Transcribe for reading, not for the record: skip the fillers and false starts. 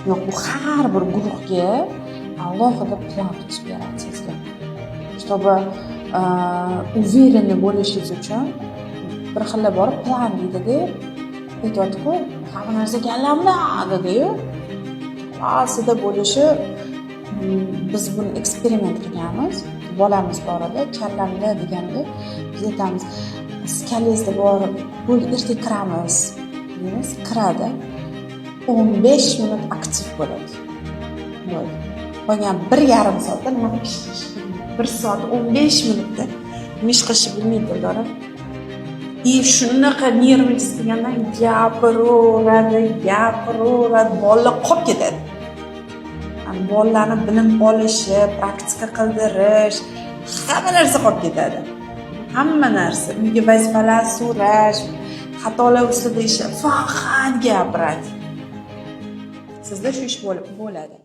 Yo'q, bu har bir guruhga alohida plan tuzib beradi sizga, чтобы уверенный bo'lishingiz uchun. Bir xilla borib plan deydida, aytyaptiku, hamma narsa kallamda dediyu, aslida bo'lishi, biz buni eksperiment qilganmiz. Bolamiz bor edi, kallamda deganda, biz aytamiz, siz kallangizda bor, bo'ldi, ertaga kiramiz deymiz. Kiradi, 15 minut aktiv bo'ladi, bo'ldi. Qolgan 1,5 soatda nima ish qilish, 1 soat 15 minutda nima ish qilishni bilmaydi, Dildora. И shunaqa нервничать qilgandan gapiraveradi, gapiraveradi, bolalar qolib ketadi. Bolalarni bilim olishi, praktika qildirish, hamma narsa qolib ketadi, hamma narsa. Uyga vazifalar so'rash, xatolar ustida ishlash, faqat gapiradi. Sizda shu ish bo'ladi.